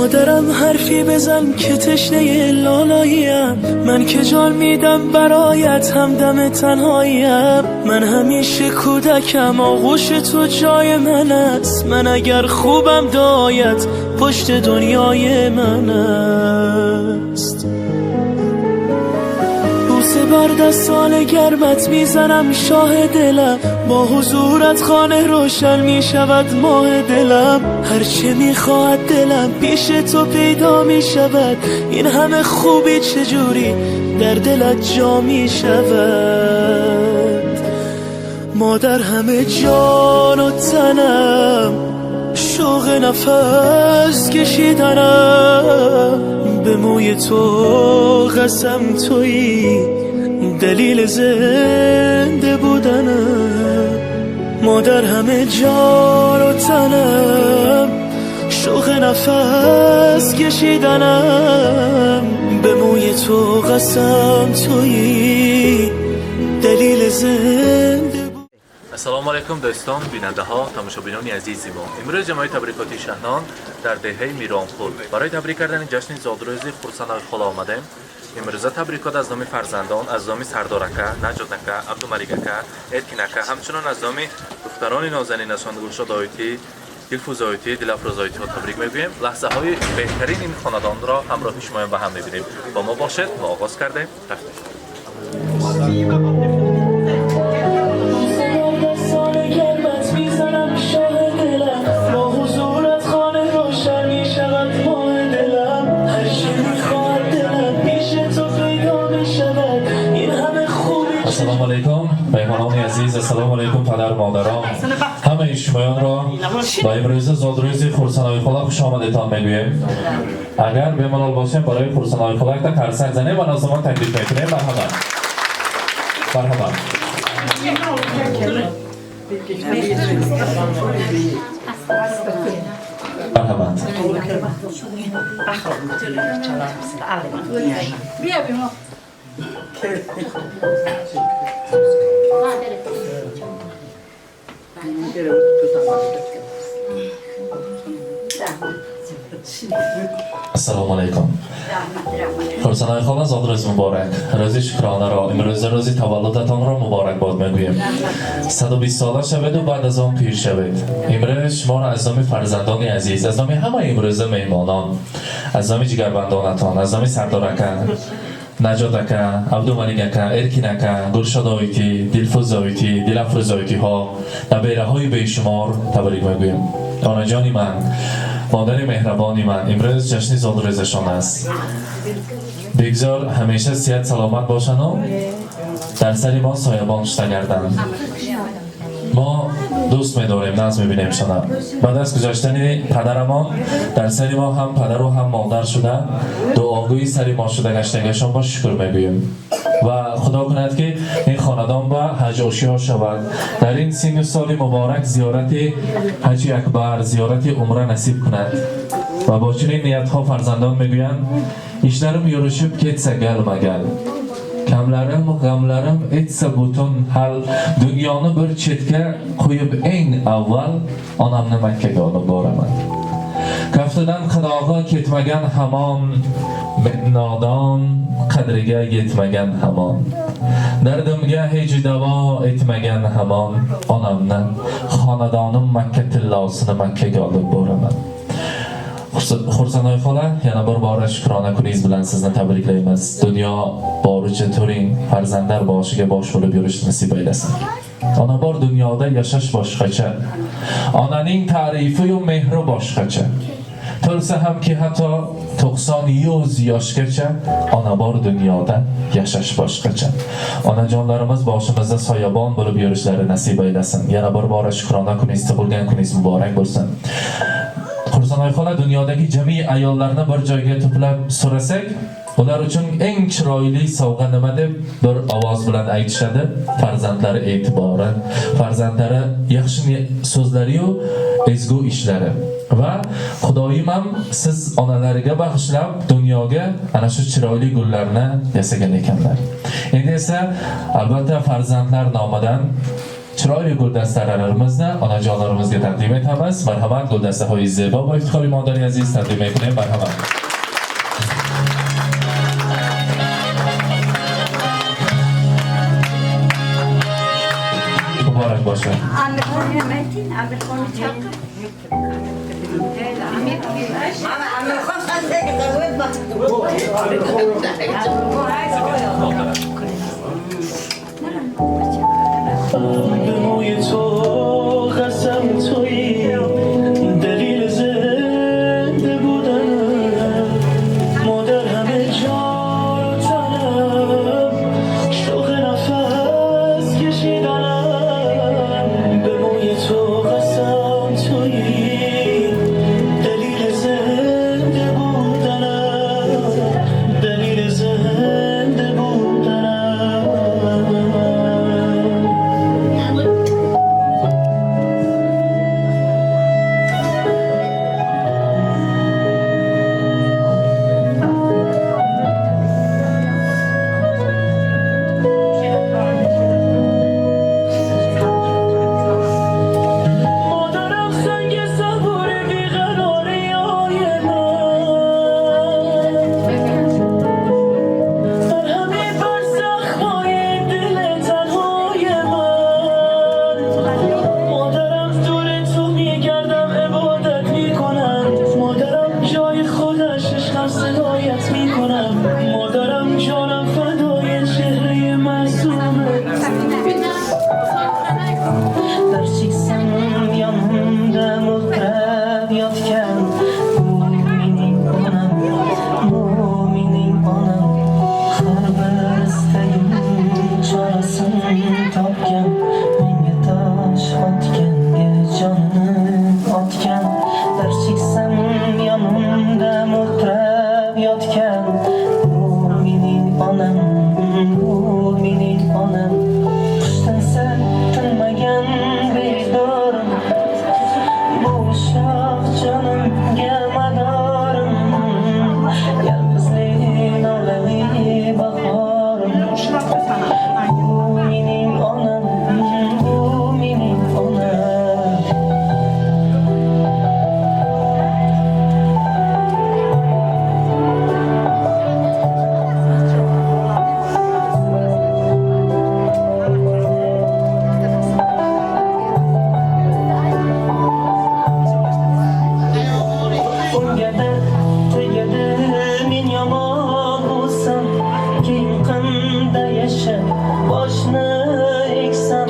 مادرم حرفی بزن که تشنه لالاییم، من که جان میدم برایت همدم تنهاییم. من همیشه کودکم، آغوش تو جای من است. من اگر خوبم دایت پشت دنیای من است. بوسه بر دستان گرمت میزنم شاه دلم، با حضورت خانه روشن میشود ماه دلم. هرچه میخواهد دلم پیش تو پیدا میشود، این همه خوبی چجوری در دلت جا میشود. مادر همه جان و تنم، شوق نفس کشیدنم، به موی تو قسم تویی دلیل زنده بودنم. مادر همه جان و تنم، شوق نفس کشیدنم، به موی تو قسم تویی دلیل زنده. Ассалому алайкум, дӯстон, бинандаҳо, тамошобинони азизи мо. Имрӯз ҷамоаи табрикоти Шаҳнон дар деҳаи Миронқул барои табрик кардани ҷашни зодрӯзи Хурсанои хола омадем. Имрӯза табрикот аз номи фарзандон, аз номи Сардор ака, Наҷот ака, Абдумалик ака, Эркин ака, ҳамчунон аз номи духтарони нозанинашон Гулшод Оитӣ, Дилфӯз Оитӣ, Дилафрӯз Оитиҳо табрик мегӯем. Лаҳзаҳои беҳтарин ин хонадонро ҳамроҳи шумоям ба ҳам мебинем. Бо мо бошед, мо оғоз кардем, рафтем. دستان گرمت میزنم شاه دلم، با حضورت خانه روشن میشود ماه دلم. هرچه میخواهد دلم پیش تو پیدا میشود، این همه خوبی Ассалому алайкум, меҳмонони азиз, ассалому алайкум, падару модарон. Ҳамаи шумоёнро ба имрӯза зодрӯзи Хурсанои хола хушомадетон мегӯем. Агар бемалол бошем, барои Хурсанои хола якта қарсак занем ва нозамон таклиф мекунем. Марҳамат, марҳамат. Марҳамат. Ассалому алайкум, Хурсанои хола, зодрӯз муборак. Рӯзи шукронаро, имрӯза рӯзи таваллудатонро муборакбод мегӯем. 120 сола шаведу баъд аз он пир шавед. Имрӯз шуморо аз номи фарзандони азиз, аз номи ҳамаи имрӯза меҳмонон, аз номи ҷигарбандонатон, аз номи Сардор ака, Наҷот ака, Абдумалик ака, Эркин ака, Гулшод Оитӣ, Дилфӯз Оитӣ, Дилафрӯз Оитиҳо, набераҳои бешумор табрик мегӯем. Онаҷони ман, модари меҳрабони ман, имрӯз ҷашни зодрӯзашон аст. Бигзор ҳамеша сиҳат саломат бошану дар сари мо соябон шуда гарданд. Мо дӯст медорем, нағз мебинемшона. Баъд аз гузаштани падарамон дар сари мо ҳам падару ҳам модар шуда, дуогӯи сари мо шуда гаштагиашон ба шукр мегӯем ва худо кунад, ки ин хонадон ба ҳаҷошиҳо шавад. Дар ин синну соли муборак зиёрати ҳаҷи акбар, зиёрати умра насиб кунад. Ва бо чунин ниятҳо фарзандон мегӯянд: Ishlarim yurishib ketsa galma-gal, kamlarim, g'amlarim etsa butun hal, dunyoni bir chetga qo'yib, eng avval onamni Makkaga olib boraman. Kaftidan qadog'i ketmagan hamon, men nodon, qadriga yetmagan hamon, dardimga hech davo etmagan hamon onamni, xonadonim Makka tillosini Makkaga olib boraman. Xursanoy xola, yana bir bora shukrona kuningiz bilan sizni tabriklaymiz. Dunyo boricha turing, farzandlar boshiga bosh bo'lib yurish nasib aylasin. Ona bor dunyoda yashash boshqacha, onaning ta'rifi-yu mehri boshqacha. To'lsa hamki hatto 90, 100 yoshgacha, ona bor dunyoda yashash boshqacha. Onajonlarimiz boshimizda soyabon bo'lib yurishlari nasib aylasin. Yana bir bora shukrona kuningiz, tug'ilgan kuningiz muborak bo'lsin. Xursanoy xola, dunyodagi jami ayollarni bir joyga to'plab so'rasak, ular uchun eng chiroyli sovg'a nima deb bir ovoz bilan aytishadi: farzandlari e'tibori, farzandlari yaxshi so'zlari-yu ezgu ishlari. Va Xudoyim ham siz onalariga bag'ishlab dunyoga ana shu chiroyli gullarni yasagan ekanlar. Endi esa albatta farzandlar nomidan Chiroyli guldastalarimizни onajonlarimizga taqdim etamiz. Marhamat, guldastahoyi zebo бо ифтихори модари азиз тақдим мекунем. Марҳамат. Муборак бошад. به موی تو قسم تویی دلیل زنده بودنم مادر همه جان و تنم شوق نفس کشیدنم به موی تو قسم تویی دلیل زنده بودنم دلیل زنده بودنم. مادرم سنگ صبور بیقراری های من مرهمی بر زخمای دل تنهای من مادرم دور تو میگردم عبادت میکنم مادرم جای خودش عشقم صدایت میکنم مادرم جانم فدای چهره معصومه. Bir cheksam yonimda mo'ltirab yotgan bu mening onam, bu mening onam. Har bir istagim chorasin topgan, menga tosh otganga jonini otgan. Bir cheksam yonimda mo'ltirab yotgan bu mening onam, bu mening onam. Qush tinsa tinmagan bedorim, bu shoh jonimga madorim. Yolg'izlik nolali bahorim, bu mening onam, bu mening onam. Unga dard tegadi men yomon bo'lsam, keyin qanday yashab boshni egsam?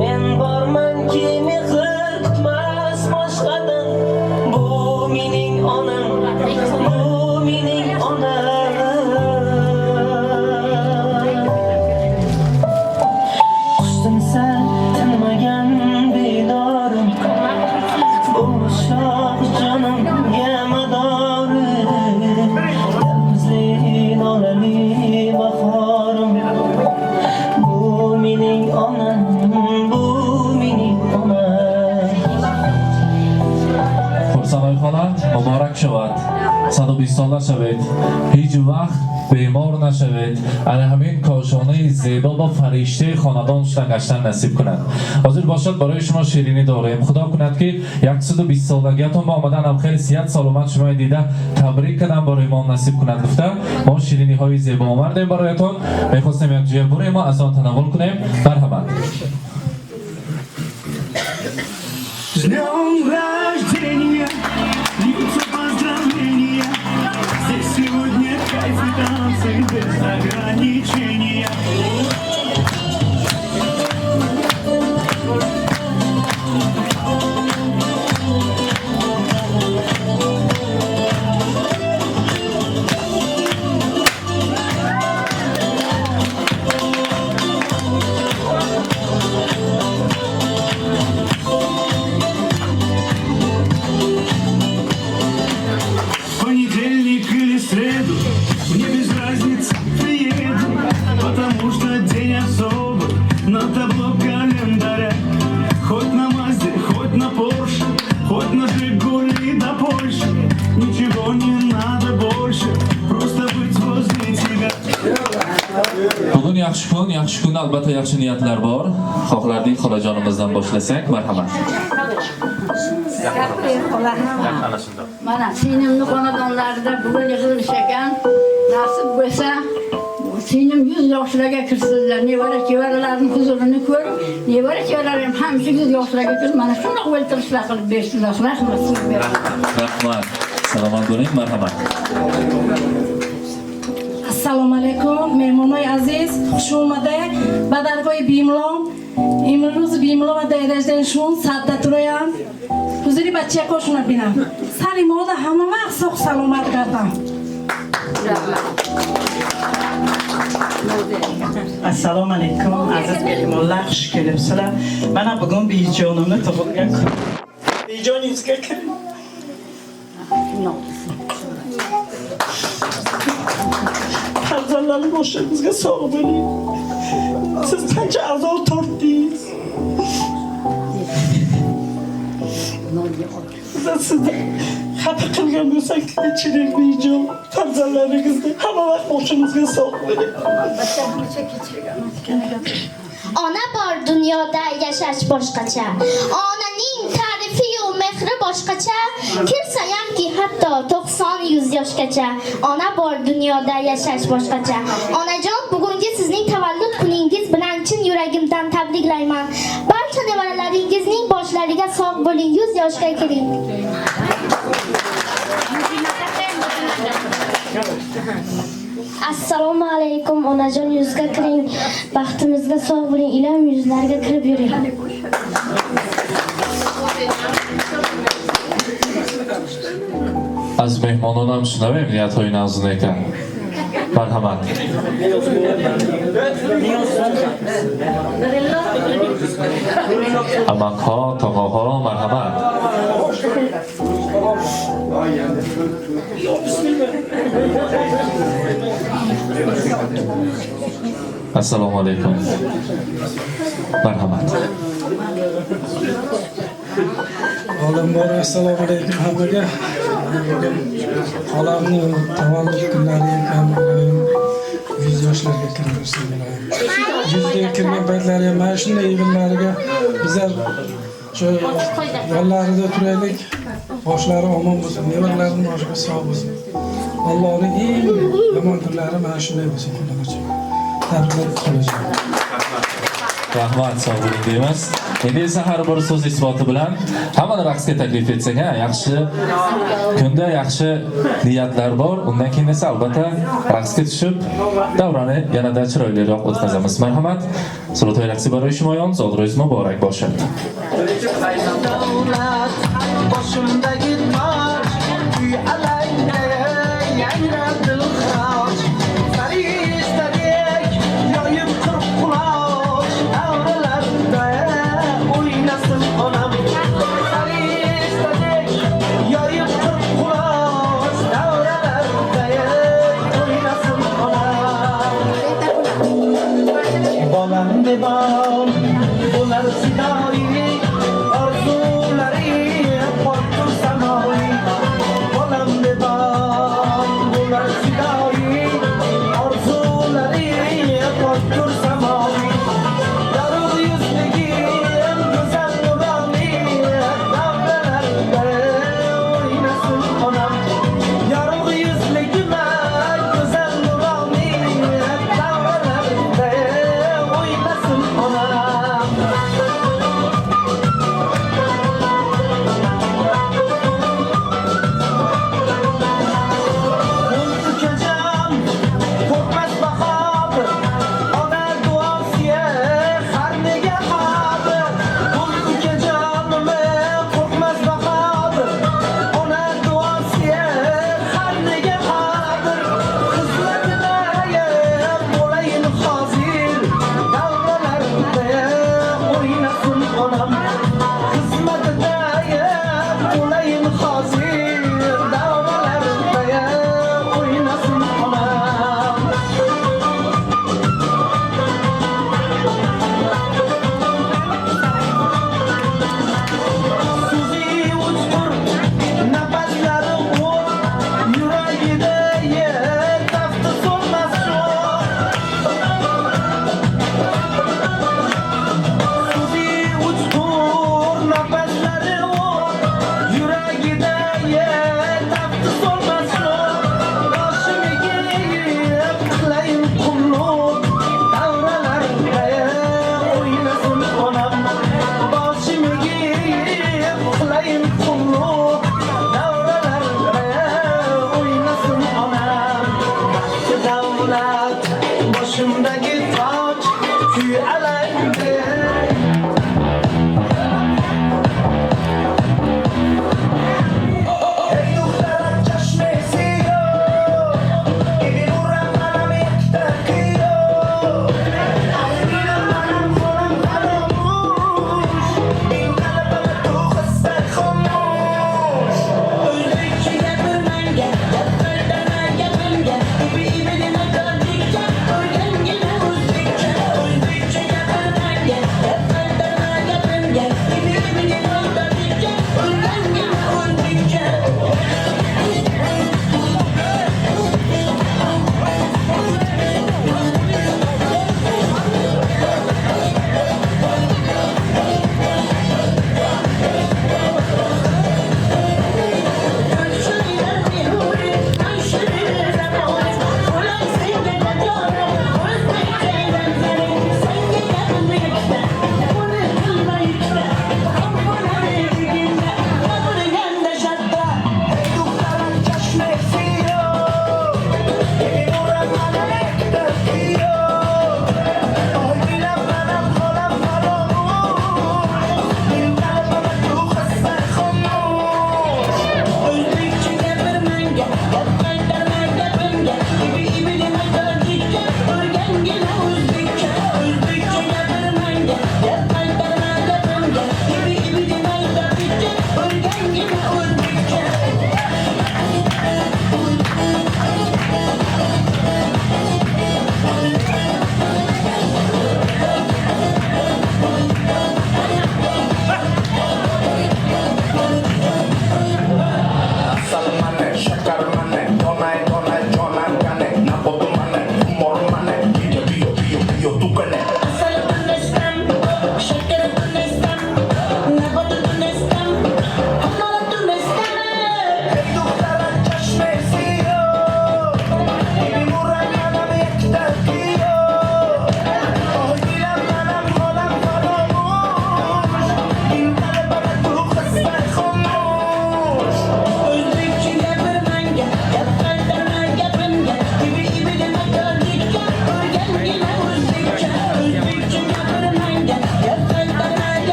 Men bormanki, mehr kutmas boshqadan. Bu mening onam, bu mening onam. Qush tinsa tinmagan bedorim, bu shoh jonimga madorim. Yolg'izlik nolali bahorim, bu mening onam, bu mening onam. Хурсандои хола муборак шавад, 120 сола шавед, ҳеҷ вақт бемор нашавед. Ана ҳамин кошонаи зебо бо фариштаи хонадон шудан гаштан насиб кунад. Ҳозир бошад, барои шумо ширинӣ дорем. Худо кунад, ки 120 солагиятон ба омадан ҳам хеле сиҳат саломат шумои дида табрик кардам барои мо насиб кунад гуфта, мо шириниҳои зебо омардем бароятон. Мехостем як ҷоя бурем мо аз он танаввул кунем. Марҳамат. С днем рождения, льются поздравления. Здесь сегодня кайф и танцы без ограничения. Yaxshi kun, yaxshi kunda albatta yaxshi niyatlar bor. Xohlardik xolajonimizdan boshlasak, marhamat. Mana singlimni xonadonlarida bugun yig'ilish ekan. Nasib bo'lsa, singlim 100 yoshlarga kirsinlar, nevara chevaralarini huzurini ko'rib, nevara chevaralarim hamisha 100 yoshlarga kirib, mana shundoq o'ltirishlar qilib bersinlar. Rahmat sizga. Rahmat. Salomat bo'ling, marhamat. Ассалому алайкум, меҳмонои азиз, хуш омада ба даргоҳи Бимлом. Имрӯз Бимлом ва дайражданшун саддатуроям. Ҳузури бачаҳошона бинам. Сари мода ҳама вақт соғ саломат гардам. Assalomu alaykum aziz mehmonlar, xush kelibsizlar. Mana bugun Bijonimni tug'ilgan kun. Bijoningizga kiring. Farzandlarim boshingizga sog' bo'ling. Siz qancha azob tortdingiz. Biz sizni xafa qilgan bo'lsak, kechiring Bijon. Farzandlaringizni hamma vaqt boshingizga sog' bo'ling. Ona bor dunyoda yashash boshqacha. Onaning ta'rifi-yu mehri boshqacha. Kirsayamki hatto 90-100 yoshgacha. Ona bor dunyoda yashash boshqacha. Onajon, bugungi sizning tavallud kuningiz bilan chin yuragimdan tabriklayman. Barcha nevaralaringizning boshlariga sog' bo'ling, 100 yoshga kiring. Assalomu alaykum onajon, yuzga kiring, baxtimizga sog' bo'ling, ilom yuzlarga kirib yuring. Аз меҳмононам шунавем ниятҳои нағзунека. Марҳамат. Амакҳо, тog'аҳо, марҳамат. Assalomu alaykum. Marhamat. Olam bor, assalomu alaykum hammaga. Bugun xolamni tavallud kunlari ekan, 100 yoshlarga kirib iloyim. 100 ga kirgan paytlari ham mana shunday yig'inlariga bizlar shu yonlarida turaylik, boshlari omon bo'lsin, nevaralarini boshiga sog' bo'lsin. Allohning eng yomon kunlari mana shunday bo'lsin, xolajon. Tabriklar xolajon. Rahmat, sog' bo'ling deymiz. Endi esa har bir so'z isboti bilan hammani raqsga taklif etsak, ha, yaxshi kunda yaxshi niyatlar bor. Undan keyin esa albatta raqsga tushib, davrani yanada chiroyliroq o'tkazamiz. Marhamat. Suratoy raqsi baroi shimoyon, zodro'z muborak bo'lsin. Davlat boshimdagi toj, uy alanga yangrab dilxiroj. Farishtadek yoyib qirq quloch, davralarda o'ynasin onam. Farishtadek yoyib qirq quloch, davralarda o'ynasin onam. Bolam devon bo'lar sidoi, orzulari qoltur.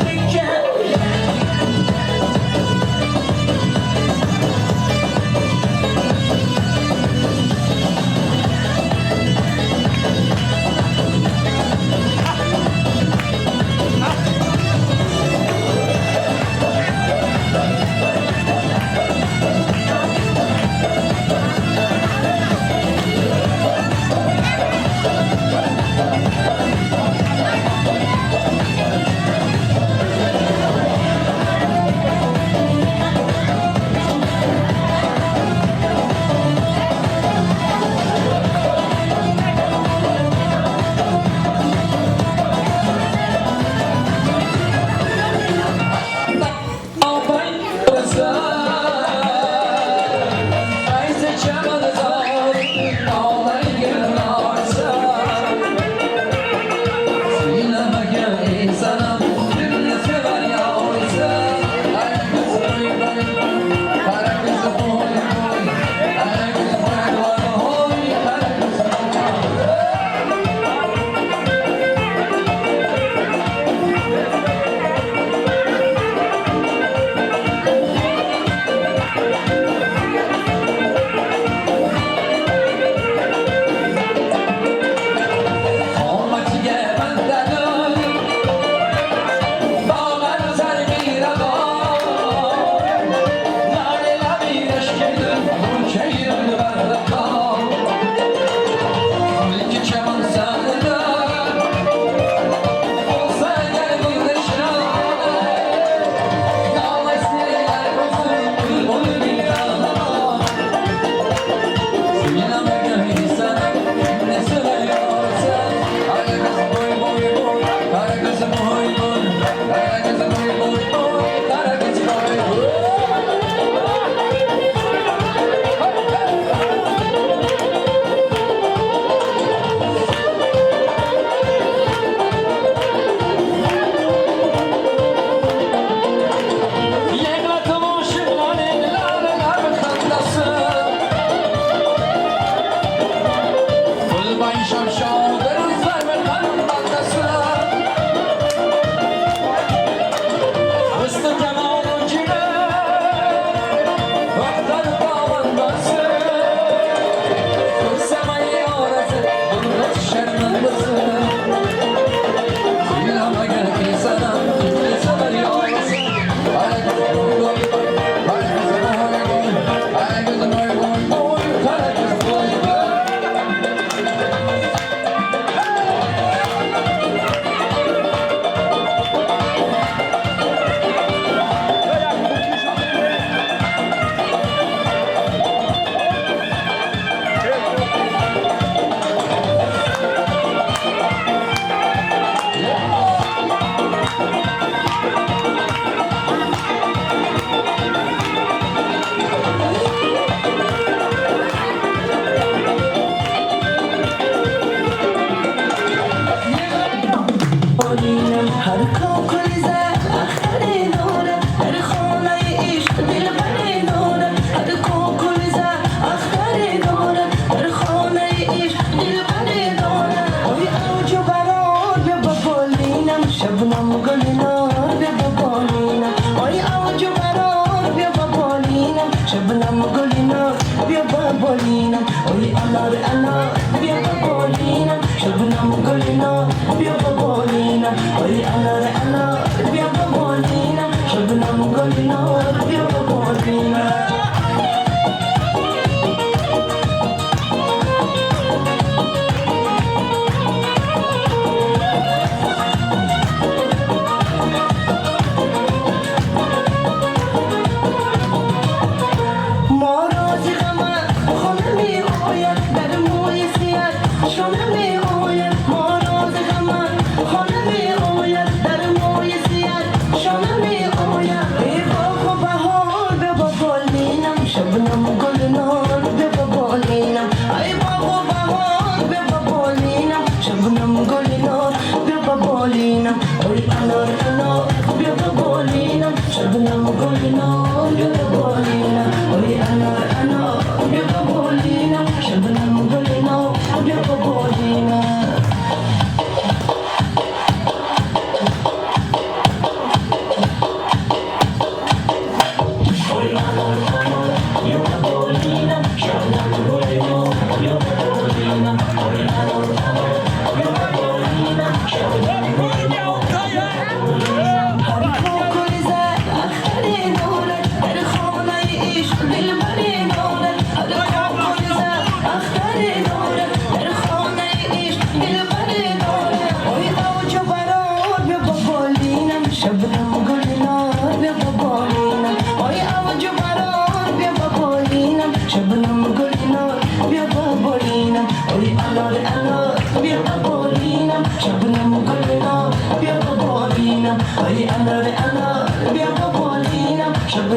Go'zallikka.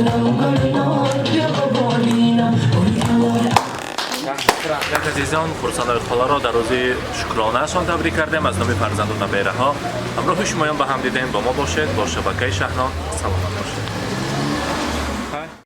Гулнор, бیا با بالینم. Як азизон, Хурсандаи холаро дар рӯзи шукронаашон табрик кардем. Аз номи фарзанду набераҳо ҳамроҳи шумоён ба ҳам дидем. Бо мо бошед, бо шабакаи Шаҳнон. Саломат бошед.